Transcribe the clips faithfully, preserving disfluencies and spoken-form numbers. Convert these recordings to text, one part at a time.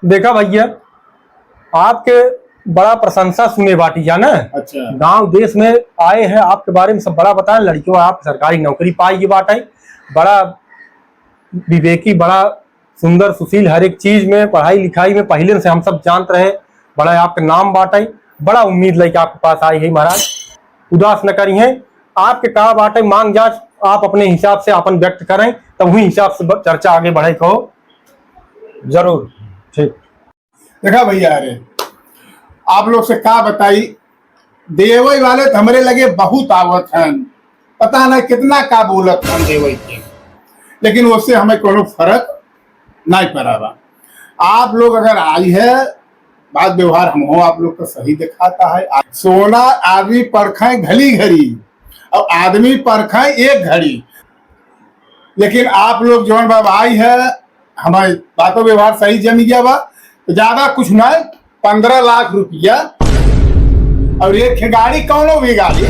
देखा भइया, आपके बड़ा प्रशंसा सुने बाटी जाना। अच्छा। गांव देश में आए हैं, आपके बारे में सब बड़ा बताएं। लड़कियों आप सरकारी नौकरी पाई बाटे, बड़ा विवेकी, बड़ा सुंदर सुशील, हर एक चीज में, पढ़ाई लिखाई में पहिले से हम सब जानत रहे, बड़ा आपके नाम बाटे, बड़ा उम्मीद लेके आपके पास आई है महाराज। उदास न करिहें, आपके का बाटे मांग जांच आप अपने हिसाब से अपन व्यक्त करें, तब वही हिसाब से ब-, चर्चा आगे बढ़े को। जरूर। ठीक। देखा भइया, अरे आप लोग से का बताई, देवई वाले तो हमरे लगे बहुत आवत हैं, पता नहीं कितना का बोलत हैं देवई के, लेकिन उससे हमें कोनो फर्क नहीं पड़ा बा। आप लोग अगर आई है, बात व्यवहार हम हो आप लोग का सही दिखाता है। आ-, सोना आदमी परखे घली घड़ी और आदमी परखे एक घड़ी, लेकिन आप लोग जौन बा भाई है, हमारे बातों व्यवहार सही जम गया बा, तो ज्यादा कुछ ना, पन्द्रह लाख रुपया और एक ठे गाड़ी, कौनो भी गाड़ी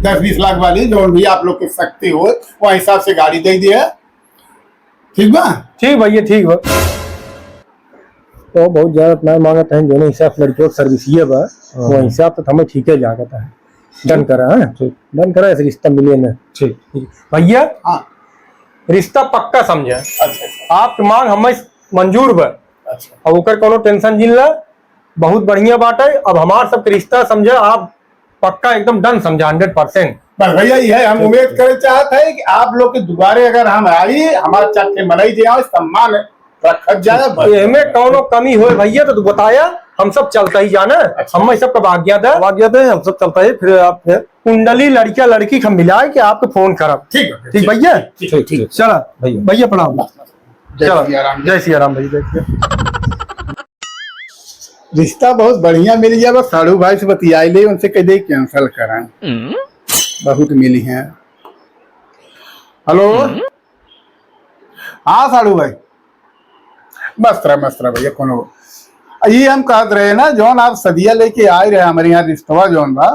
दस बीस लाख वाली, जौन भी आप लोग के शक्ति हो, वह हिसाब से गाड़ी दे दिया। ठीक बा? ठीक भइया, ठीक बा। तो बहुत ज्यादा तो ना मांगत हैं, जौन हिसाब से लड़कियों के service ये बा, हाँ। वो हिसाब तो हमें ठीक है लागत है। Done करा, हाँ? ठीक। Done करा, ऐसे रिश्ता मिले ना। ठीक। ठीक। भइया, हाँ। रिश्ता पक्का समझा। अच्छा, अच्छा। आपके मांग हमें मंजूर बा। अच्छा। अब ओकर कोनो tension जिन ला, बहुत बढ़िया बात है। अब हमार सबके रिश्ता समझा, आप पक्का एकदम done समझा, hundred percent। बस भइया, ये हम ठीक। उम्मीद करे चाहत है कि आप लोग के दुआरे अगर हम आई, हमार चक्के मनई जे आवे, सम्मान रखत जाए, बस। एमे कौनो कमी होए भइया तो तू बताया, हम सब चलता ही जाना। अच्छा। हम सबका आज्ञा दे। अब आज्ञा दे, हम सब चलता ही, फिर आप फिर कुंडली लड़किया लड़की हम मिलाए के आपको फोन करब। ठीक है, ठीक ठीक। भइया? ठीक, ठीक। चला भइया। भइया प्रणाम। बस, बस। जय चला। सिया राम। जय सिया राम भइया, जय सिया। रिश्ता बहुत बढ़िया मिल गया, बस साढ़ू भाई से बतियाई ले, उनसे कह दे cancel कराएं। हम्म। बहुत मिली हैं। हेलो। हम्म। हाँ साढ़ू भाई, मस्त रहा, मस्त रहा भइया, कोनो। ये हम कहत रहे ना, जौन आप सदिया लेके आए रहे हमरे यहाँ रिश्तवा जौन बा,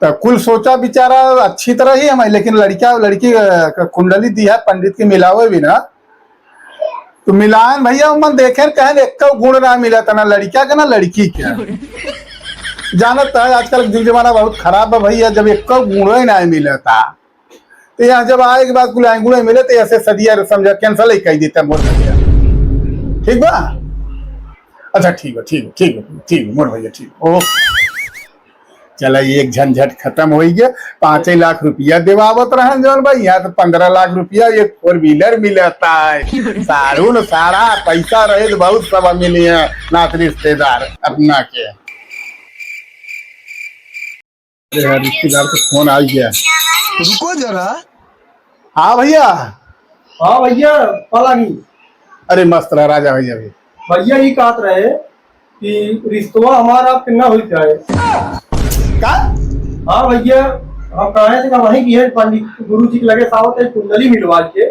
तो कुल सोचा विचारा अच्छी तरह ही हम, लेकिन लड़का लड़की, अ, क-, कुंडली दिया पंडित के मिलावे भी ना, तो मिलान भइया उमन देखे कहन एक्को गुण ना मिला था, ना लड़का के ना लड़की के। जानत है आजकल के जुग जमाना बहुत खराब है भइया, जब एक्को गुण ही ना मिला था तो यहाँ जब आए के बाद कुल आए गुण मिले तो ऐसे सदिया समझा cancel ही कह देता मोर भइया। ठीक बा? अच्छा ठीक बा, ठीक बा, ठीक बा, ठीक बा, मोर भइया ठीक बा। ओ। चला, एक झंझट खत्म होइ गया। पाँचे लाख रुपया देवावत रहन जौन बा, यहाँ तो पन्द्रह लाख रुपया एक four wheeler मिलता है। सारू न सारा पैसा रहे तो बहुत सब मिली है नात रिश्तेदार अपना के। अरे यार, रिश्तेदार का फोन आ गया। रुको जरा। हाँ भइया। हाँ भइया, पलागी। अरे मस्त रहा राजा भइया भी। भइया ई कहत रहे कि रिश्तवा हमार आपके ना होई जाए। का? हाँ भइया, हम कहे से का वहीं की है, पंडित गुरु जी के लगे सावत है, कुंडली मिलवा के,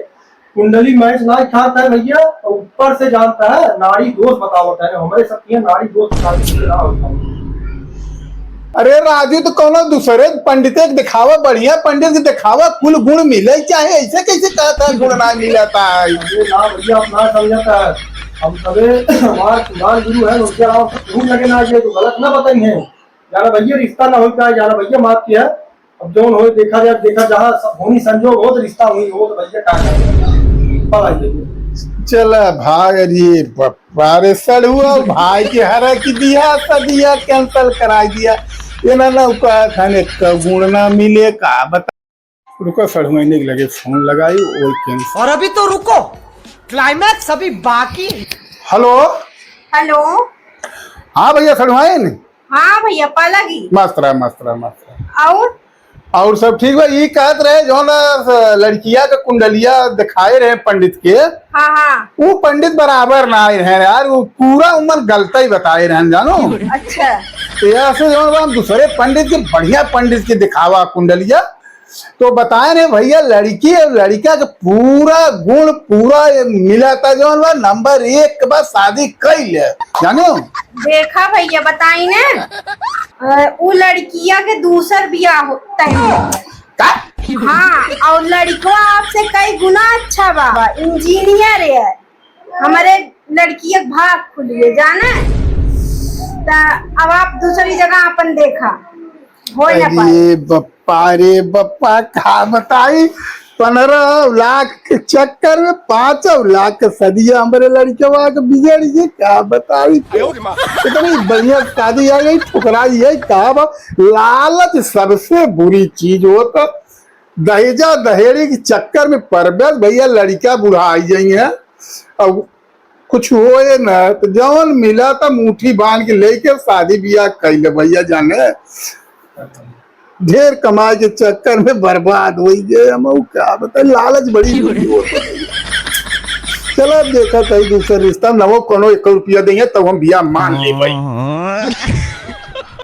कुंडली match ना खात है भइया, और ऊपर से जानता है नाड़ी दोष बतावत है, हमरे सब के नाड़ी दोष बतावत है, ना होता है। अरे राजू, तो कोनो दूसरे पंडित के दिखावा, बढ़िया पंडित के दिखावा, कुल गुण मिले चाहे, ऐसे कैसे कहता है गुण ना मिलता है? अरे ना भइया, आप ना समझता है, हम सबे हमार पुरान गुरु है, उनके अलावा गुरु लगे ना, ये तो गलत ना बताई है। जाना भइया, रिश्ता ना होई का, जाना भइया, माफ किया। अब जौन होई देखा जाए, देखा जहाँ सब होनी संजोग हो तो रिश्ता होई हो तो भइया का करे? पलाई भइया। चला भाई, अरे बापा रे, सड़ुआ भाई के हरा की दिया, सदिया cancel कराई दिया। ये ना, ना, का थाने का गुण ना मिले, का बता। रुको, सड़ुआइन के लगे फोन लगाई, ओई cancel। और अभी तो रुको, climax अभी बाकी है। हेलो। हेलो। हाँ भइया, सड़ुआइन। हाँ भइया, पलागी। मस्त रहा, मस्त रहा, मस्त रहा। और? और सब ठीक बा। ई कहत रहे, जौन लड़किया के कुंडलिया दिखाए रहे पंडित के, हाँ, हाँ। वो पंडित बराबर ना आए रहे यार, वो पूरा उमन गलता ही बताए रहे, जानो। अच्छा। तो ऐसे जौन बा, हम दूसरे पंडित के, बढ़िया पंडित के दिखावा कुंडलिया, तो बताए रहे भइया, लड़की और लड़का के पूरा गुण पूरा ये मिला था, जौन बा नंबर एक के बाद शादी कई ले, जानो। देखा भइया, बताई ने, अ, उ लड़किया के दूसर बियाह हो, तय हो। का? हाँ, और लड़कवा आपसे कई गुना अच्छा बा, इंजीनियर है। हमरे लड़किया के भाग खुलिए जाने। त अब आप दूसरी जगह अपन देखा, हो न पाए। अरे बप्पा रे बप्पा, का बताई, पन्द्रह लाख के चक्कर में पाँच लाख के सदिया हमरे लड़कवा के बिगड़ गए, का बताई। इतनी बढ़िया शादी आ गई, ठुकरा गई, का बा। लालच सबसे बुरी चीज होता। दहेजा दहेड़ी के चक्कर में परबे भैया, लड़का बुढ़ाई जाई है। अब कुछ होए ना, तो जौन मिला त मुट्ठी बांध के लेके शादी बियाह कइले भैया जाने। ढेर कमाई के चक्कर में बर्बाद होइ गए हम, उ का बताई, लालच बड़ी बुरी होत है। चला, देखा कहीं दूसर रिश्ता, नवो कोनो एक रुपया देंगे, तब हम बियाह मान ले भाई।